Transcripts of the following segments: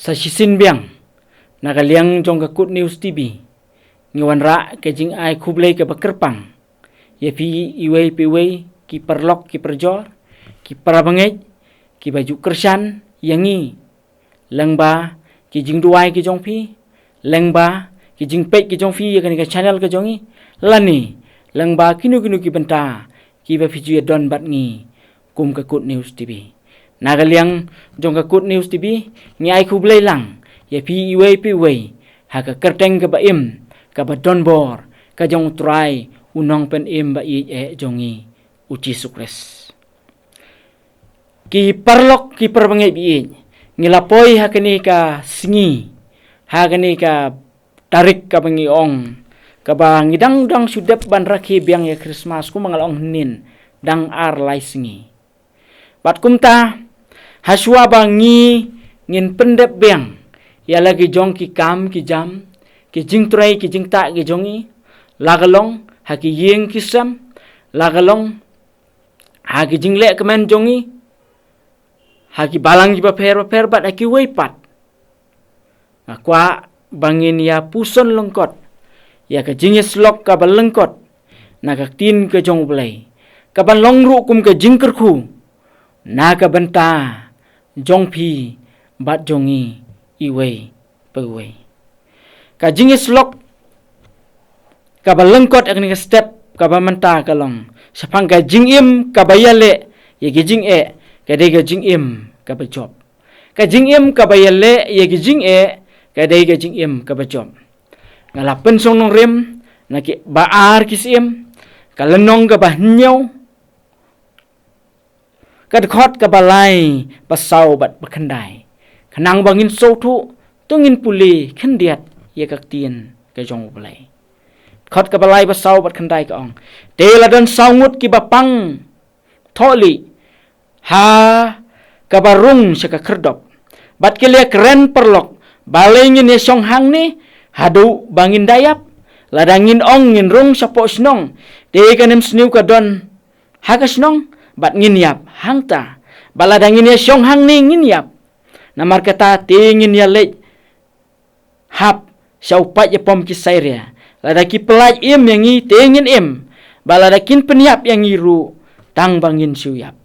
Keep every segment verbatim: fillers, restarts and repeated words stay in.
Sa shisien biang, na ka liang jong ka Good News T V, ngi wanrah ka jingai khublei kaba kyrpang ïa phi iwei pa iwei, ki paralok ki parajor, ki parabangeit, kiba ju kyrshan ïa ngi lyngba ki jingduwai ki jong phi, lyngba ki jingpeit ki jong phi ïa kane ka channel ka jong ngi, lane lyngba kino kino ki bynta kiba phi ju ïadon bad ngi kum ka Good News T V. Na ka liang jong ka Good News T V, ngi ai khublei lang ïa phi iwei pa iwei ha ka kyrteng kaba im, kaba donbor ka jong U Trai, U Nongpynim ba ïeit eh jong ngi, U Jisu Khrist. Ki paralok ki parabangeit ba ïeit, ngi la poi ha kane ka sngi, ha kane ka tarik kaba ngi ong, kaba ngi dang dang shu dep ban rakhe biang ïa Christmas, kumba nga la ong hynnin, dang ar lai sngi. Bad kumta, ha shuwa ba ngi ngin pyndep biang ïa la ki jong ki kam ki jam, ki jingtrei ki jingktah ki jong ngi, la ka long ha ki ïing ki sem, la ka long ha ki jingleh kmen jong ngi, ha ki balang kiba pher bapher bad ha kiwei pat, nga kwah ba ngin ïa puson lyngkot ïa ka jingïasyllok kaba lyngkot na ka ktien ka jong U Blei, kaban long ruh kum ka jingkyrkhu na ka bynta jong phi bad jong ngi iwei pa iwei. Ka jingïasyllok kaba lyngkot ha kane ka step kaba mynta ka long, shaphang ka jingim kaba ïaleh ïa ki jingeh, ka dei ka jingim kaba jop. Ka jingim kaba ïaleh ïa ki jingeh, ka dei ka jingim kaba jop. Nga la pynshong nongrim na kiba ar ki syiem, ka lynnong kaba hynñiew, ka dkhot kaba lai, ba saw bad ba khyndai, khnang ba ngin sngewthuh, to ngin pule khyndiat ïa ka ktien ka jong U Blei. Dkhot kaba lai, ba saw bad khyndai ka ong: Te la don saw ngut kiba pang thohlieh ha kaba rung sha ka khyrdop, bad ki la ïakren paralok, balei ngin ïashong hangne haduh ba ngin da ïap? Lada ngin ong, ngin rung shapoh shnong, te ka nemsniew ka don ha ka shnong, bad ngin ïap hangta. Bad lada ngin ïashong hangne, ngin ïap. Namar kata te ngin ïaleit hap sha u paid ïapom ki Syria. Lada ki pyllait im ïa ngi, te ngin im. Bad lada kin pynïap ïa ngi ruh, tang ba ngin shu ïap.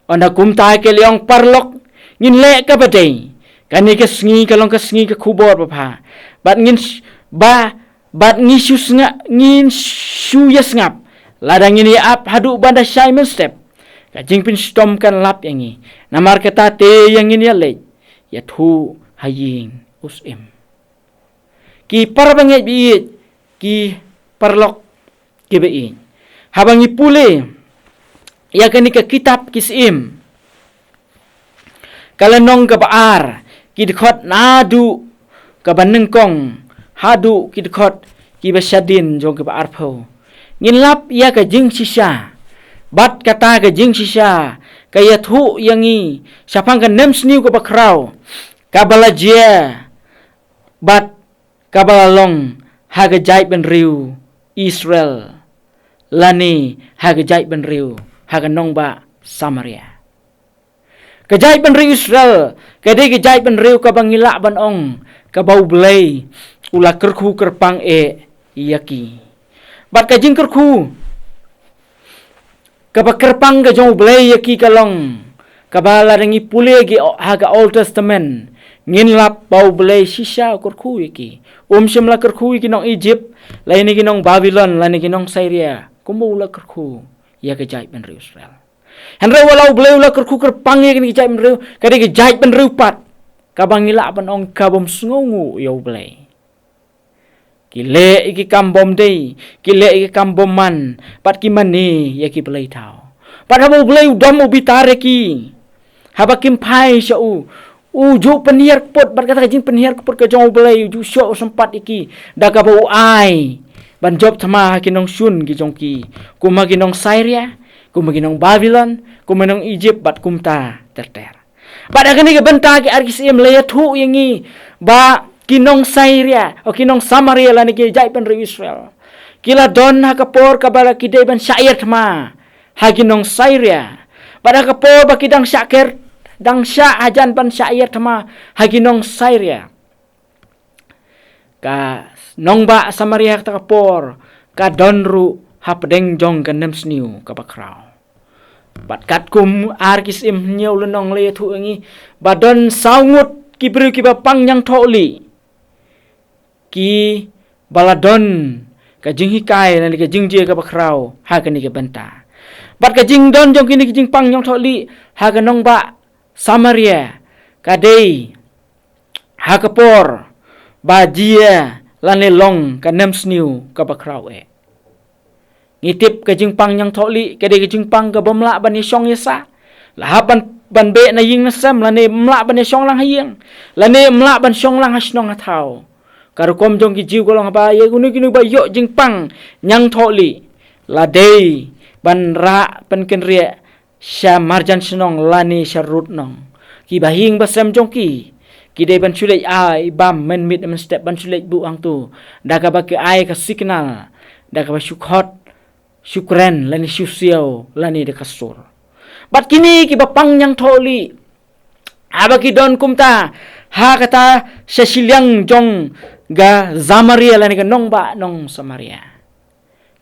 Ynda kumta ki la ong, paralok, ngin leh kaba dei. Kane ka sngi ka long ka sngi ka khubor babha. Bad ngin sh-, ba, bad ngi shu snga-, ngin shu ïa sngap lada ngin ïa ap haduh ban da shai mynstep. Ka jingpynshitom kan lap ïa ngi. Namar kata te ïa ngin ïaleit ïathuh ha ïing u syiem. Ki parabangeit ba ïeit, ki paralok kiba ïeit, haba ngi pule ïa kane ka kitab Ki Syiem, ka lynnong kaba ar, ki dkhot naduh kaba nyngkong haduh ki dkhot kiba shadien jong kaba arphew, ngin lap ïa ka jingshisha. Bad kata ka jingshisha ka ïathuh ïa ngi shaphang ka nemsniew kaba khraw kaba la jia bad kaba la long ha ka jaitbynriew Israel, lane ha ka jaitbynriew, ha ka nongbah Samaria. Ka jaitbynriew Israel ka dei ka jaitbynriew kaba ngi lah ban ong kaba U Blei u la kyrkhu kyrpang eh ïa ki. Bad ka jingkyrkhu kaba kyrpang ka jong U Blei ïa ki ka long kaba lada ngi pule ki o-, ha ka Old Testament, ngin lap ba U Blei shisha u kyrkhu ïa ki. Um shym la kyrkhu ïa ki nong Egypt, lane ki nong Babylon, lane ki nong Syria, kumba u la kyrkhu ïa ka jaitbynriew Israel. Hynrei wat la U Blei u la kyrkhu kyrpang ïa kane ka jaitbynriew, ka dei ka jaitbynriew pat kaba ngi lah ban ong ka bym sngewnguh ïa U Blei. Ki leh ïa ki kam bymdei, ki leh ïa ki kam bymman, bad ki mane ïa ki blei thaw. Bad haba U Blei u dom u bitar ïa ki, haba kim phai sha u, u ju pynhiar kput, bad kata ka jingpynhiar kput ka jong U Blei, u ju shoh u sympat ïa ki da kaba u ai ban jop thma ha ki nongshun ki jong ki, kum ha ki nong Syria, kum ha ki nong Babylon, kum ha nong Egypt, bad kumta ter ter. Bad ha kane ka bynta Ki Ar Ki Syiem la ïathuh ïa ngi ba ki nong Syria, o ki nong Samaria, lane ki jaitbynriew Israel, ki la don ha ka por kaba la ki dei ban shah ïar thma ha ki nong Syria. Bad ha ka por ba ki dang shah ker dang shah hajan ban shah ïaid thma ha ki nong Syria. Ka nongbah Samaria ha kata ka por ka don ruh hapdeng jong ka nemsniew kaba khraw. Bad katkum ar ki syiem hynñiew lynnong la ïathuh ïa ngi ba don saw ngut ki briew kiba pang ñiangthohlieh, kiba la don ka jinghikai lane ka jingjia kaba khraw ha kane ka bynta. Bad ka jingdon jong kine ki jingpang ñiangthohlieh ha ka nongbah Samaria ka dei ha ka por ba jia lane long ka nemsniew kaba khraw eh. Ngi tip ka jingpang ñiangthohlieh ka dei ka jingpang kabym lah ban ïashong ïasah. La hap ban, ban beh na ïing na sem, lane ym lah ban ïashong lang ha ïing, lane ym lah ban shong lang ha shnong ha thaw. Ka rukom jong ki Jiw ka long ba ïa kino kino ba ïoh jingpang ñiangthohlieh la dei ban rah pynkynriah sha marjan shnong lane sha rud nong. Kiba haïing ba sem jong ki, ki dei ban shu leit ai bam mynmiet mynstep, ban shu leit buh hangto da kaba ki ai ka signal, da kaba shu khot, shu kren lane shu siaw lane da ka sur. Bad kine kiba pang ñiangthohlieh, haba ki don kumta ha kata sha shiliang jong ka Samaria lane ka nongbah nong Samaria,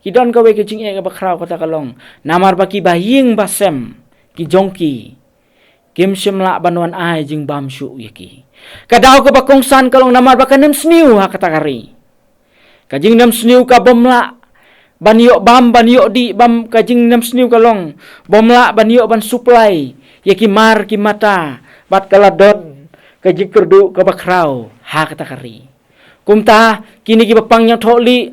ki don kawei ka jingeh kaba khraw, kata ka long namar ba kiba haïing ba sem ki jong ki kim shym lah ban wan ai jingbam shuh ïa ki. Ka daw kaba kongsan ka long namar ba ka nemsniew ha kata ka ri, ka jingnemsniew kabym lah ban ïoh bam, ban ïoh dih bam, ka jingnemsniew ka long bym lah ban ïoh ban supply ïa ki mar ki mata, bad ka la don ka jingkyrduh kaba khraw ha kata ka ri. Kumta kine kiba pang ñiangthohlieh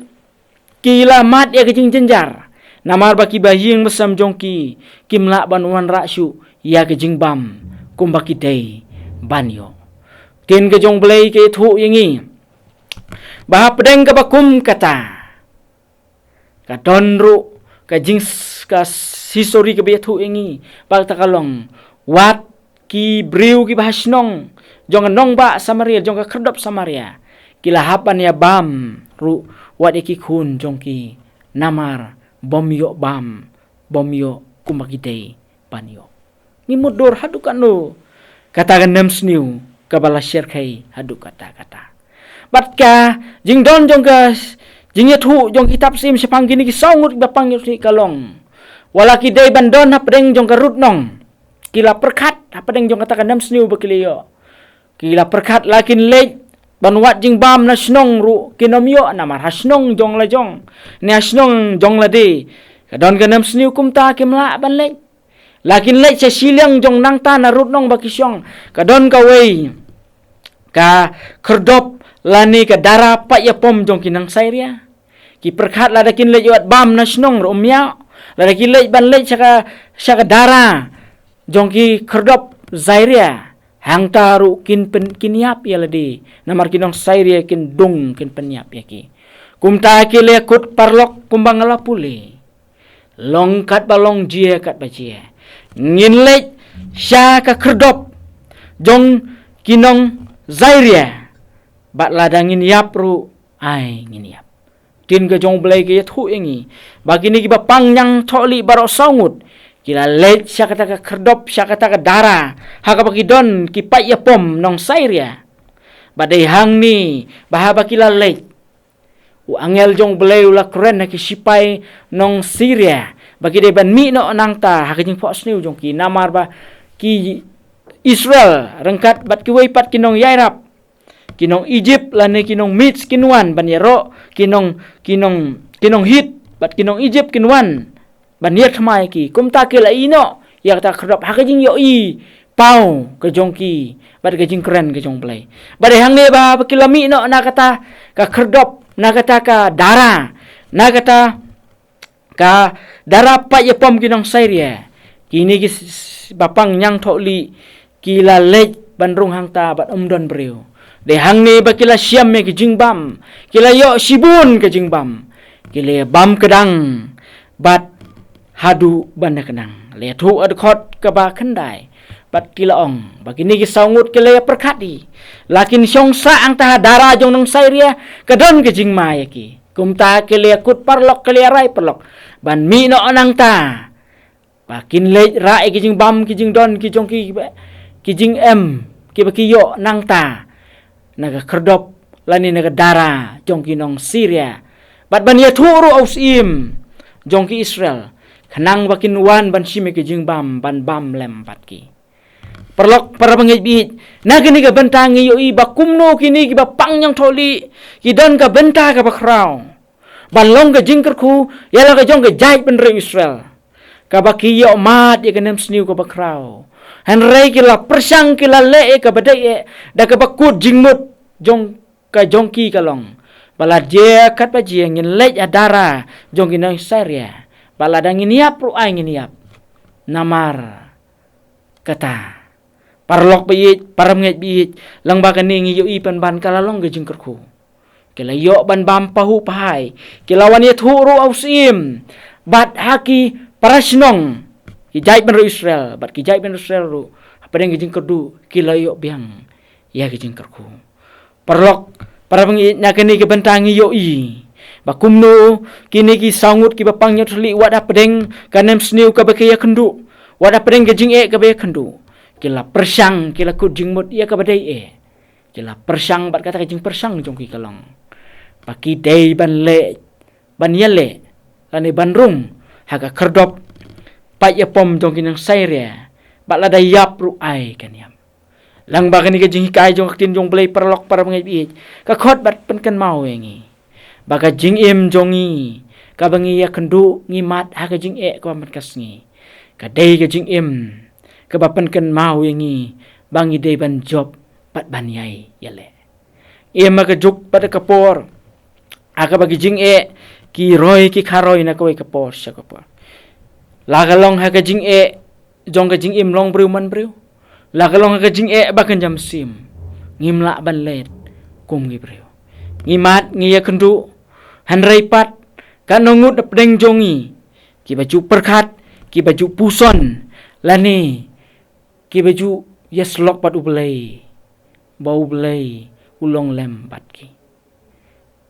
ki la mad ïa ka jingjynjar namar ba kiba haïing ba sem jong ki kim lah ban wanrah shuh ïa ka jingbam kumba ki dei ban ïoh. Ktien ka jong U Blei ka ïathuh ïa ngi ba hapdeng kaba kum kata, ka don ruh ka jing, ka histori kaba ïathuh ïa ngi ba kata ka long, wat ki briew kiba ha shnong jong ka nongbah Samaria, jong ka khyrdop Samaria, ki la hap ban ïa bam ruh wat ïa ki khun jong ki, namar bym ïoh bam, bym ïoh kumba ki dei ban ïoh. Ngi mutdur haduh katno kata ka nemsniew kaba la shyrkhei haduh katta katta. Bad ka jingdon jong ka jingïathuh jong kitab syiem shaphang kine ki saw ngut ba pang ñiangthohlieh ka long, wat la ki dei ban don hapdeng jong ka rud nong, ki la pyrkhat hapdeng jong kata ka nemsniew ba ki la ïoh. Ki la pyrkhat la kin leit ban wad jingbam na shnong ruh kin ym ïoh, namar ha shnong jong la jong, ne ha shnong jong lade ka don ka nemsniew, kumta kim lah ban leit. La kin leit sha shiliang jong nangta na rud nong ba ki shong, ka don kawei ka khyrdop lane ka dara pait ïapom jong ki nong Syria. Ki pyrkhat lada kin leit wad bam na shnong ruh ym ïoh, lada kin leit ban leit sha ka, sha ka dara jong ki khyrdop Syria, hangta ruh kin pyn, kin ïap ïa lade, namar ki nong Syria kin dung, kin pynïap ïa ki. Kumta ki la kut paralok kumba nga la pule. Long katba long, jia katba jia, ngin leit sha ka khyrdop jong ki nong Syria, bad lada ngin ïap ruh, ai ngin ïap. Ktien ka jong U Blei ka ïathuh ïa ngi ba kine kiba pang ñiangthohlieh baroh saw ngut ki la leit sha kata ka khyrdop, sha kata ka dara ha kaba ki don ki pait ïapom nong Syria. Bad dei hangne ba haba ki la leit, u angel jong U Blei u la kren ha ki sipai nong Syria ba ki dei ban mih noh nangta ha ka jingphohsniew jong ki, namar ba ki Israel ryngkat bad kiwei pat ki nongïairap, ki nong Egypt lane ki nong Midian kin wan ban ïaroh, ki nong, ki nong, ki nong Hit bad ki nong Egypt kin wan ban ïathma ïa ki. Kumta ki la ïeh noh ïa kata ka khyrdop ha ka jingïohi paw ka jong ki bad ka jingkren ka jong U Blei. Bad dei hangne ba, ba ki la mih noh na kata ka khyrdop, na kata ka dara, na kata ka dara pait ïapom ki nong Syria, kine ki s-, s-, ba pang ñiangthohlieh ki la leit ban rung hangta bad ym don briew. Dei hangne ba ki la shem ïa ki jingbam, ki la ïoh shibun ka jingbam, ki la bam kdang bad haduh ban da kdang. La ïathuh ha dkhot kaba khyndai bad ki la ong ba kine ki saw ngut ki la ïa pyrkhat hi, la kin shong sah hangta ha dara jong nong Syria, ka don ka jingma ïa ki. Kumta ki la ïa kut paralok, ki la ïa rai paralok ban mih noh nangta ba kin leit rah ïa ki jingbam ki jingdon ki jong ki ba, ki jingem kiba ki ïoh nangta na ka khyrdop lane na ka dara jong ki nong Syria, bad ban ïathuh ruh ha u syiem jong ki Israel, khnang ba kin wan ban shim ïa ki jingbam, ban bam lem bad ki. Paralok parabangeit baieit, na kane ka bynta ngi ïohi ba kumno kine kiba pang ñiangthoh lieh ki don ka bynta kaba khraw ban long ka jingkyrkhu ïa la ka jong ka jaitbynriew Israel, kaba ki ïoh mad ïa ka nemsniew kaba khraw. Hynrei ki la pyrshang, ki la leh ïa kaba dei eh da kaba kut jingmut jong ka jong ki ka long ba la jia katba jia ngin leit ha dara jong ki nong Syria, ba lada ngin ïap ruh ai ngin ïap. Namar kata, paralok baieit, parabangeit baieit, lyngba kane ngi ïohi pynban ka la long ka jingkyrkhu. Ki la ïoh ban bam pahuh pahai, ki la wan ïathuh ruh ha u syiem bad ha ki para shnong, ki jaitbynriew Israel bad ki jaitbynriew Israel ruh, hapdeng ka jingkyrduh ki la ïoh biang ïa ka jingkyrkhu. Paralok parabangeit, na kane ka bynta ngi ïohi ba kumno kine ki saw ngut kiba pang ñiangthoh lieh, wat hapdeng ka nemsniew kaba ki ïakynduh, wat hapdeng ka jingeh kaba ïakynduh, ki la pyrshang, ki la kut jingmut ïa kaba dei eh. Ki la pyrshang, bad kata ka jingpyrshang jong ki ka long ba ki dei ban leh, ban ïaleh lane ban rung ha ka khyrdop pat ïapom jong ki nong Syria, bad lada ïap ruh ai kan ïap. Lyngba kane ka jinghikai jong ka ktien jong U Blei, paralok parabangeit baieit, ka khot bad pynkynmaw ïa ngi ba ka jingim jong ngi kaba ngi ïakynduh, ngi mad ha ka jingeh kaba man ka sngi, ka dei ka jingim kaba pynkynmaw ïa ngi ba ngi dei ban jop bad ban ïai ïaleh. Im ha ka juk bad ha ka por ha kaba ki jingeh ki roi ki kharoi na kawei ka por sha ka por. La ka long ha ka jingeh jong ka jingim long briew man briew, la ka long ha ka jingeh ba kynja mynsiem, ngim lah ban leit kum ki briew. Ngi mad, ngi ïakynduh, hynrei pat katno ngut hapdeng jong ngi kiba ju pyrkhat, kiba ju puson, lane kiba ju ïasyllok bad U Blei ba U Blei u long lem bad ki.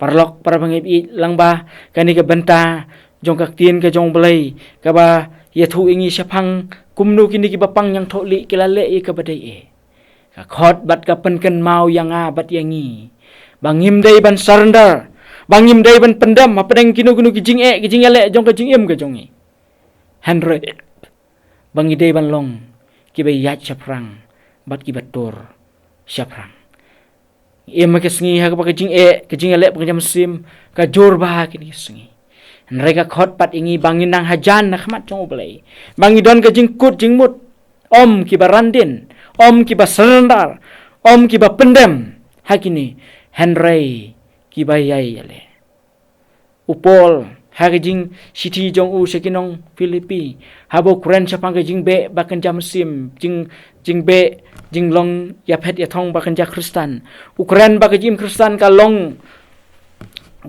Paralok parabangeit baieit, lyngba kane ka bynta jong ka ktien ka jong U Blei kaba ïathuh ïa ngi shaphang kumno kine kiba pang ñiangthoh lieh ki la leh ïa kaba dei eh, ka khot bad ka pynkynmaw ïa nga bad ïa ngi ba ngim dei ban surrender, ba ngim dei ban pyndem hapdeng kino kino ki jingeh, ki jingïaleh jong ka jingim ka jong ngi. Hynrei ba ngi dei ban long kiba ïaid shaphrang bad kiba tur shaphrang. Im ha ka sngi ha kaba ka jingeh, ka jingïaleh ba kynja mynsiem ka jur bha ha kine ki sngi, hynrei ka khot pat ïa ngi ba ngin nang hajan na khmat jong U Blei, ba ngi don ka jingkut jingmut, ym kiba randin, ym kiba surrender, ym kiba pyndem ha kine, hynrei kiba ïai ïaleh. U Paul ha ka jingshithi jong u sha ki nong Philippi, haba u kren shaphang ka jingbeh ba kynja mynsiem, jing, jingbeh, jinglong ïaphet ïathong ba kynja Khristan, u kren ba ka jingim Khristan ka long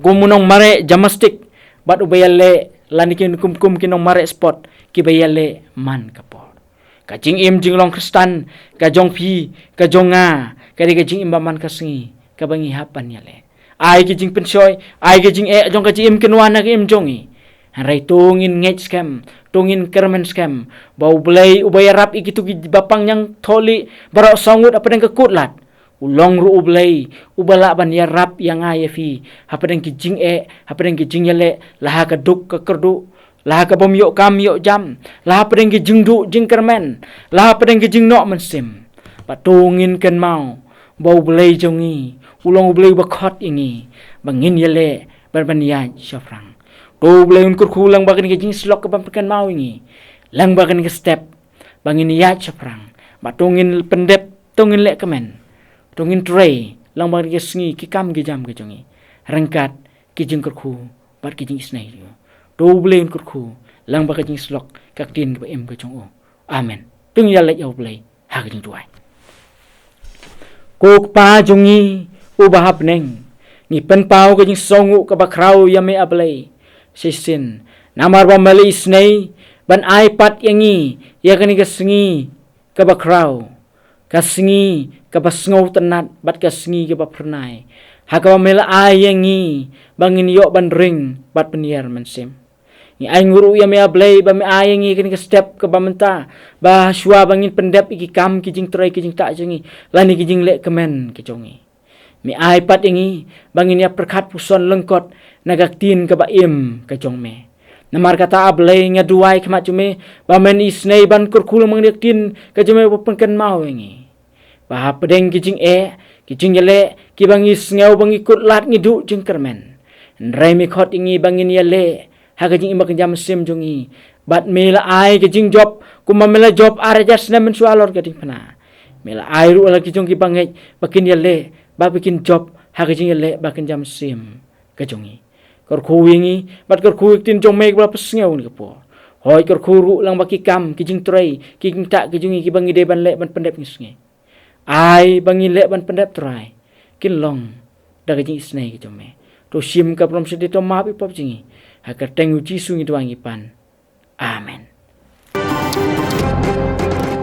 kum u nongmareh gymnastic, bad uba ïaleh, lane kum, kum ki nongmareh sport kiba ïaleh man ka por. Ka jingim jinglong Khristan ka jong phi, ka jong nga, ka dei ka jingim ba man ka sngi kaba ngi hap ban ïaleh. Ai ki jingpynshoi, ai ki jingeh jong ka jingim kin wan ha ka im jong ngi, hynrei to ngin ngeit skhem, to ngin kyrmen skhem ba U Blei uba ïarap ïa kito kiba pang ñiangthoh lieh baroh saw ngut hapdeng ka kut lad, u long ruh U Blei uba lah ban ïarap ïa nga ïa phi hapdeng ki jingeh, hapdeng ki jingïaleh, la ha ka duk ka kyrduh, la ha ka bym ïoh kam ïoh jam, la hapdeng ki jingduh jingkyrmen, la hapdeng ki jingnoh mynsiem. Bad to ngin kynmaw ba U Blei jong ngi u long U Blei uba khot ïa ngi ba ngin ïaleh bad ban ïaid shaphrang. To U Blei un kyrkhu lyngba kane ka jingsyllok kaba pynkynmaw ïa ngi lyngba kane ka step, ba ngin ïaid shaphrang, bad to ngin pyndep, to ngin leh kmen, to ngin trei lyngba kane ka sngi, ki kam ki jam ka jong ngi, ryngkat ki jingkyrkhu bad ki jingisynei jong u. To U Blei un kyrkhu lyngba ka jingsyllok ka ktien kaba im ka jong u. Amen. To ngin ïaleit ïa U Blei ha ka jingduwai. Ko Kpa jong ngi uba ha bneng, ngi pynpaw ka jingsngewnguh kaba khraw ïa me, A Blei, shisien namar ba me la isynei ban ai pat ïa ngi ïa kane ka sngi kaba khraw, ka sngi kaba sngewtynnat bad ka sngi kaba phyrnai, ha kaba me la ai ïa ngi ba ngin ïoh ban ring bad pynïar mynsiem. Ngi ai nguh ruh ïa me, A Blei, ba me ai ïa ngi kane ka step kaba mynta, ba shuwa ba ngin pyndep ïa ki kam, ki jingtrei, ki jingktah jong ngi, lane ki jingleh kmen ki jong ngi, me ai pat ïa ngi ba ngin ïa pyrkhat puson lyngkot na ka ktien kaba im ka jong me. Namar kata, A Blei, nga duwai khmat jong me ba men isynei ban kyrkhu lang bad ka ktien ka jong me ba pynkynmaw ïa ngi, ba hapdeng ki jingeh, ki jingïaleh kiba ngi sngew ba ngi kut lad, ngi duh jingkyrmen, hynrei me khot ïa ngi ba ngin ïaleh ha ka jingim bad ka jingim mynsiem jong ngi. Bad me la ai ka jingjop, kumba me la jop ar hajar snem mynshuwa halor ka diengphna. Me la ai ruh ïa la ki jong ki bangeit ba kin ïaleh, ba kin jop ha ka jingïaleh bad ka jingim mynsiem ka jong ngi. Kyrkhu ïa ngi bad kyrkhu ïa ka ktien jong me kaba la pynsngew ha kane ka por. Hooid, kyrkhu ruh lang ba ki kam, ki jingtrei, ki jingktah ki jong ngi kiba ngi dei ban leh ban pyndep, ngi sngew, ai ba ngin leh ban pyndep, Trai, kin long da ka jingisynei ka jong me. To shim ka burom shadien, to map ïa ki pop jong ngi. Ha ka kyrteng U Jisu ngi duwai, ngi pan. Amen.